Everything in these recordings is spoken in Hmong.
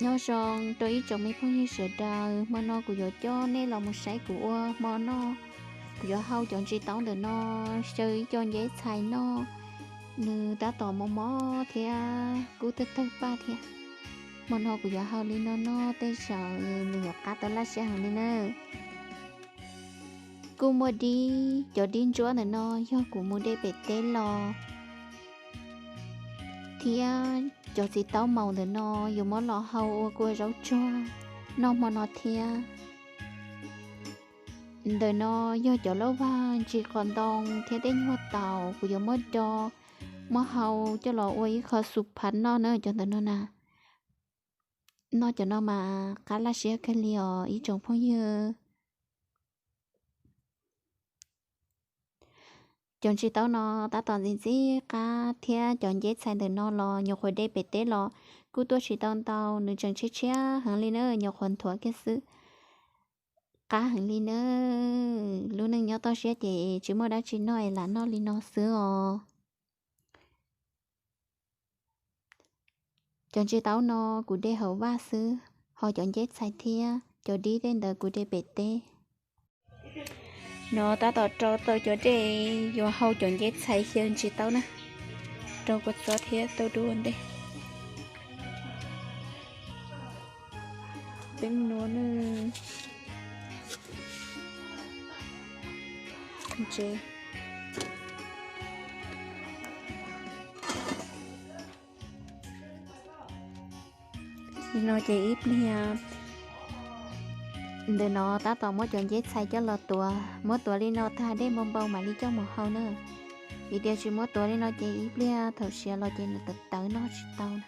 Nyob zoo rau ib tsoom me phooj ywg sawv daws, hmo no kuv yuav coj nej los mus saib kuv ua hmo noj. Kuv yuav hau cov ntsis taub ntawm no xyaw ib co nceb txhais noj, nws tab tom mos mos thiab kub tawg tawg paj thiab. Hmo no kuv yuav hau li no noj tej zaum nws yuav qab tau laj siab heev li nawb. Kuj muaj dib, cov dib ntsuab ntawm no yog kuv mus de pem teb los, thiab cov txiv taub maum ntawm no yuav muab los hau ua kua zaub tsuag noj hmo no thiab. Ntawm no yog cov lauj vag ntsis qos ntoo thiab tej nyuag taum kuv yuav muab do, muab hau coj los ua ib qho xu phav noj na cov ntawm no na. Noj cov no mas qab laj siab kawg li os ib tsoom phooj ywg. Cov ntsis taub no tab tom ntxim ntxim qab thiab cov nceb txhais ntawm no los nyuam qhuav de pem teb los kuj tuaj tsis tau ntau, nws tseem tshiab tshiab heev li na, nyuam qhuav nthuav kiag xwb. Qab heev li na, lub neej nyob toj siab ces tsis muaj dab tsi noj es lam noj li no xwb os. Cov ntsis taub no kuv de hauv vaj xwb, ho cov nceb txhais thiab cov dib tej ntawd kuv de pem teb. No tab tom rau tau cov dej yuav hau cov nceb txhais xyaw ntsis taub na, rau kua txob thiab tauj dub ua ntej. Peeb nuav na. No ces ib pliag ntawm no tab tom muab cov nceb txhais coj los tuav, muab tuav li no tag dej npau npau mam li coj mus hau na. Vim tias tsis muab tuav li no ces ib pliag thaum siav los ces nws tawv tawv noj tsis tau na.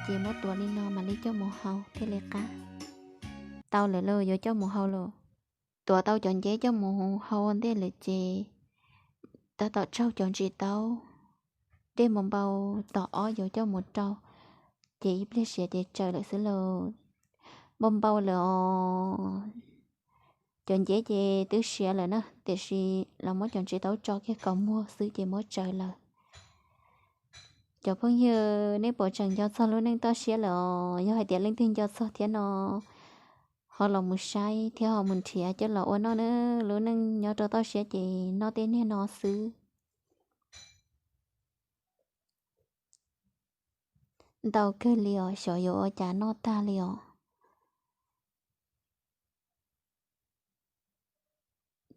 Ces muab tuav li no mam li coj mus hau thiaj li qab. Tau lawm lauj, yuav coj mus hau lauj. Tuav tau cov nceb coj mus hau ua ntej lawm ces tab tom tsaug cov ntsis taub, dej npau npau tom ob yuav coj mus rau, ces ib pliag siav ces tsaws lawm xwb lauj. Npau npau lawm os. Cov nceb ces twb siav lawm na, tiam sis los muab cov ntsis taub tso kiag kom muag xwb ces muab tsaws lawm. Cov phooj ywg, nej puas tseem nco txog lub neej toj siab lawm os? Yog hais tias leej twg nco txog thiab no, ho los mus saib thiab ho mus nrhiav coj los ua noj na. Lub neej nyob rau toj siab ces noj tej niag no xwb. Ntau kawg li os, xyov yuav ua cas noj tag li os.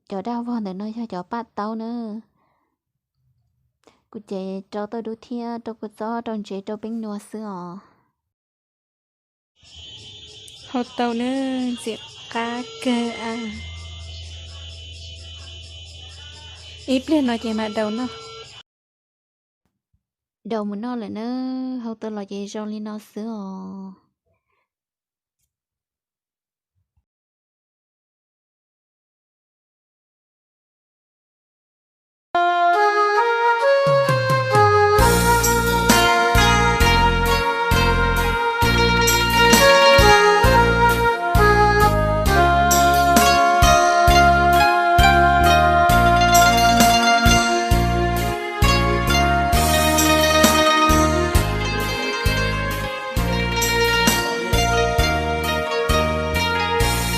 Cov daj vog ntawm no yog cov paj taub na. Kuv ces rau tauj dub thiab rau kua txob rau ntsev rau peeb nuav xwb os. Hau tau na, ntxim qab kawg a. Ib pliag no ces mam daus noj. Daus mus noj lawm na, hau tau los ces zoo li no xwb os.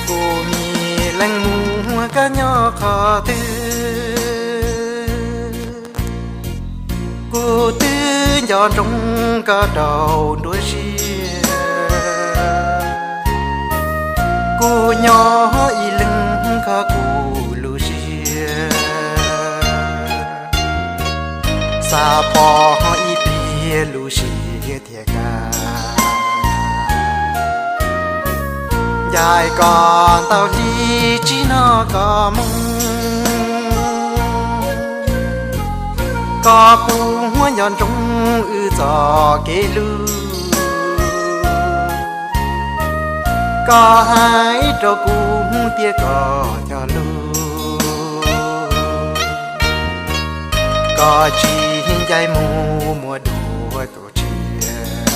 Kuv me leej muam, koj nyob qhov twg? Kuv twb nco ntsoov koj rau nruab siab. Kuv nyob ib leeg kho kuv lub siab, xav pom ib pliag lub siab thiaj kaj. Ncaim koj ntau hli tsis hnov koj moo, koj puas nco ntsoov wb txoj kev hlub. Koj hais rau kuv hmoob tias koj cog lus, koj tsis ncaim mus muaj dua tus tshiab.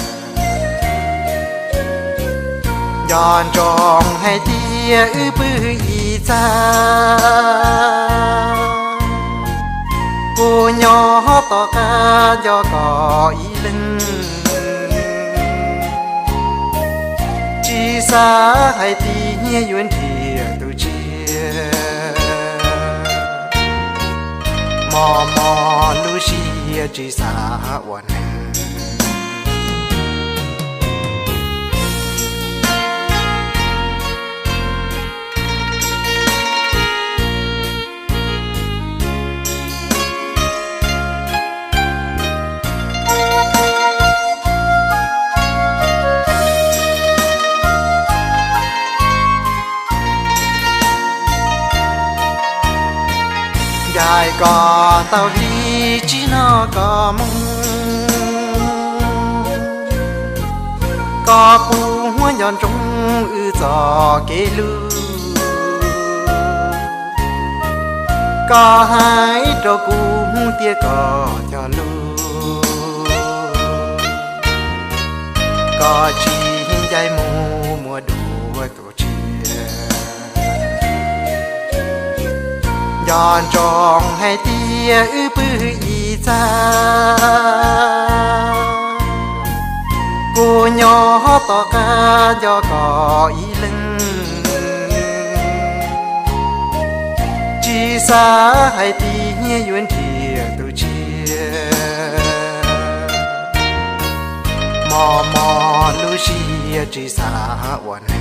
Nco ntsoov hais tias wb pw ib txaj, kuv nyob tom qab nco koj ib leeg. Xav hais tias yuav nrhiav tus tshiab, mos mos lub siab tsis xav ua neeg. Ncaim koj tau hli, tsis noj koj mus, koj puv muab nco ntsoov wb txoj kev hlub. Koj hais rau kuv tias koj cog lus, koj tsis ncaim mus muab dua tus tshiab. Nco ntsoov hais tias wb pw ib txaj, kuv nyob tom qab nco koj ib leeg. Tsis xav hais tias yuav nrhiav tus tshiab, mos mos lub siab tsis xav ua neeg.